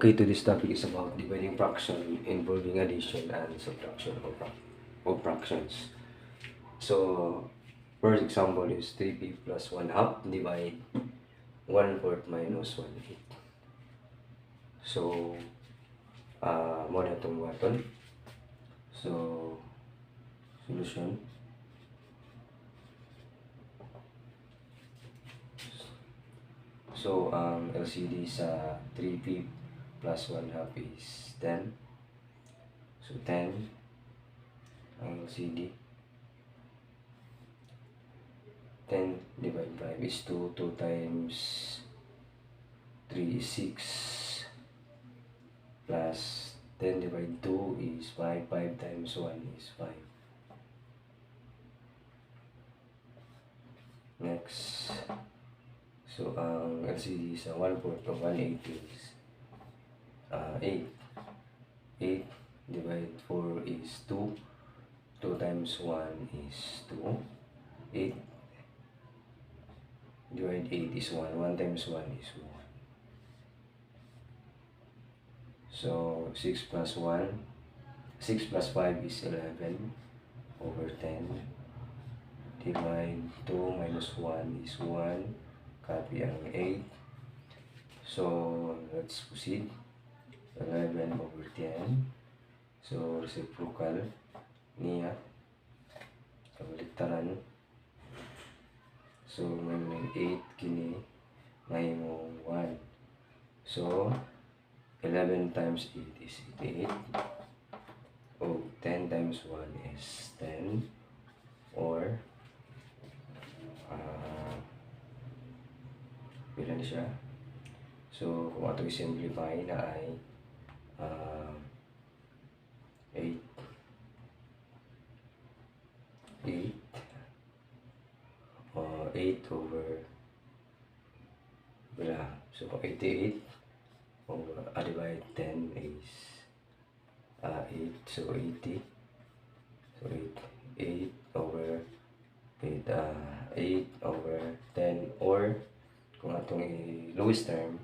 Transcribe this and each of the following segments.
Okay, to this topic is about dividing fraction involving addition and subtraction of fractions. So, first example is 3p plus 1 half divide 1 fourth minus 1 eighth. So, mao na atong buhaton. So, solution. So, ang LCD sa 3p plus 1 half is 10. So, 10 ang LCD. 10 divided by 5 is 2. 2 times 3 is 6. Plus 10 divided 2 is 5. 5 times 1 is 5. Next. So, ang LCD sa 1 fourth of 1 8 is 8. 8 divided 4 is 2. 2 times 1 is 2. 8 divided 8 is 1. 1 times 1 is 1. So, 6 plus 1. 6 plus 5 is 11 over 10. Divide 2 minus 1 is 1. Copy ang 8. So, let's proceed. 11 over 10. So, reciprocal niya. Kabaliktaran. So, may 8 kini may 1. So, 11 times 8 is 88. O 10 times 1 is 10. Or, pila na siya? So, kung ato i-simplify na ay 8 8 8 over pila? So, 88 over divide 10 is 8. So, 80. So, 8 over 8, 8 over 10, or kung atong i-lowest term,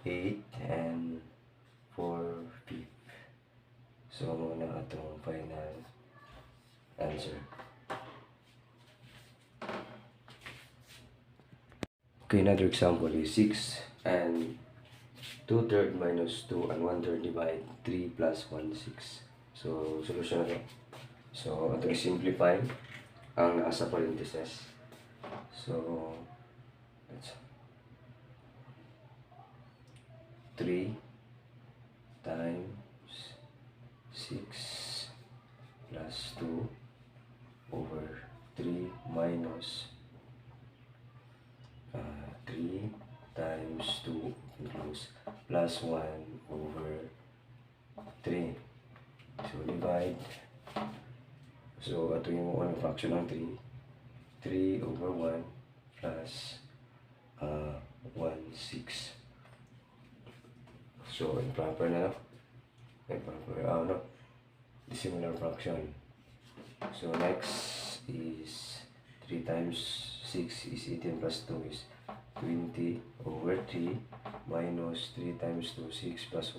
8 and 4 fifth. So, mao na atong final answer. Okay, another example is 6 and 2 third minus 2 and 1 third divide 3 plus 1 6. So, solution na to. So, atong i-simplify ang nasa parenthesis. So, let's 3 times 6 plus 2 over 3 minus 3 times 2 open close plus 1 over 3. So, divide. So, ato yung unang fraction ng 3. 3 over 1 plus 1, 6. So, improper na, no? Improper, no? Dissimilar fraction. So, next is 3 times 6 is 18 plus 2 is 20 over 3 minus 3 times 2, 6 plus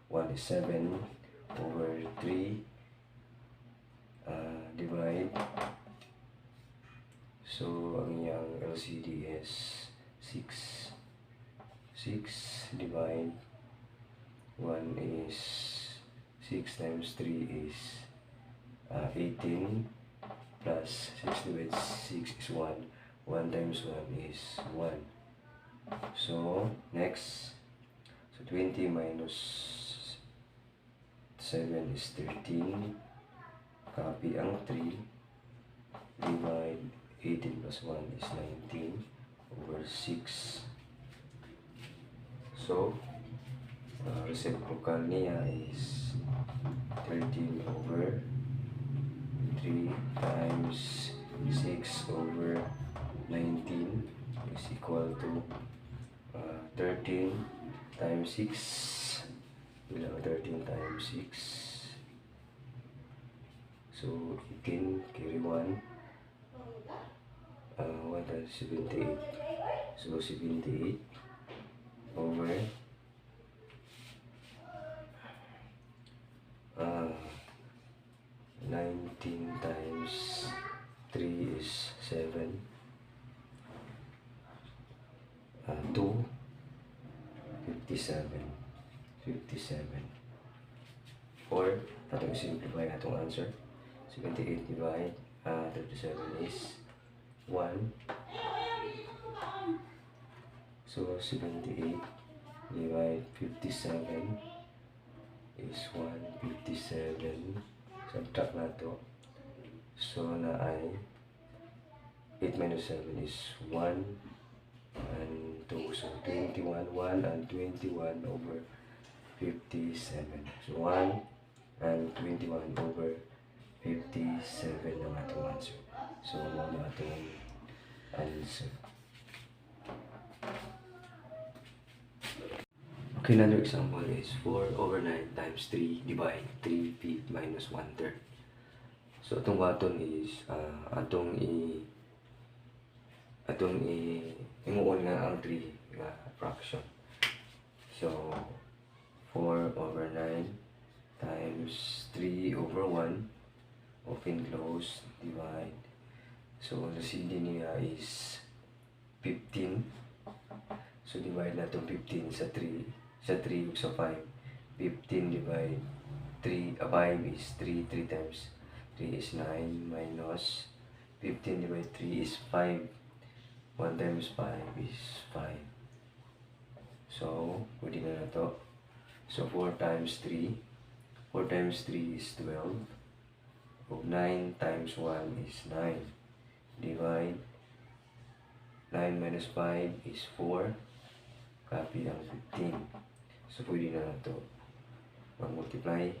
1 is 7 over 3 divide. So, ang iyang LCD is 6. 6 divide 1 is 6 times 3 is 18 plus 6 divided 6 is 1. 1 times 1 is 1. So, next. So, 20 minus 7 is 13. Copy ang 3. Divide 18 plus 1 is 19 over 6. So, reciprocal niya is 13 over 3 times 6 over 19 is equal to 13 times 6. Bilang 13 times 6? So, 18 carry 1. 1 times 78. So, 78 over 57. 57. Or, atong simplify atong answer. 78 divide 37 is 1. So, 78 divide 57 is 157. Subtract nato. So, naay 8 minus 7 is 1 and 2. So, 21, 1 and 21 over 57. So, 1 and 21 over 57 ang atong answer. So, mao na atong answer. Okay, another example is 4 over 9 times 3 divide 3p minus 1 third. So, atong button is atong i imuon nga ang 3 nga fraction. So, 4 over 9 times 3 over 1, open close divide. So, ang CD niya is 15. So, divide natong 15 sa 3, sa 3 ug sa 5. 15 divide 3, 5 is 3, 3 times 3 is 9 minus 15 divide 3 is 5. 1 times 5 is 5. So, pwede na nato. So, 4 times 3. 4 times 3 is 12. O 9 times 1 is 9. Divide. 9 minus 5 is 4. Copy ang 15. So, pwede na nato mag-multiply.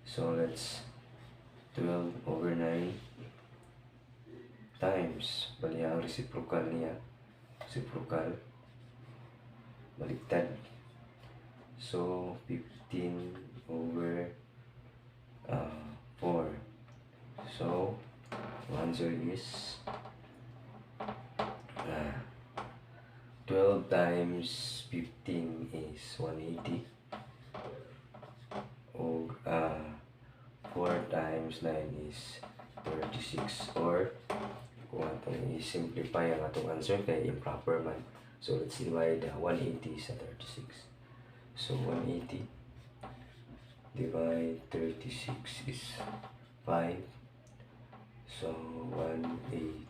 So, let's 12 over 9 times, bali ang reciprocal niya, reciprocal, baliktad. So, 15 over 4. So, the answer is 12 times 15 is 180. O 4 times 9 is 36, or kung atong i-simplify ang atong answer kay improper man. So let's divide 180 sa 36. So 180 divide 36 is 5. So 180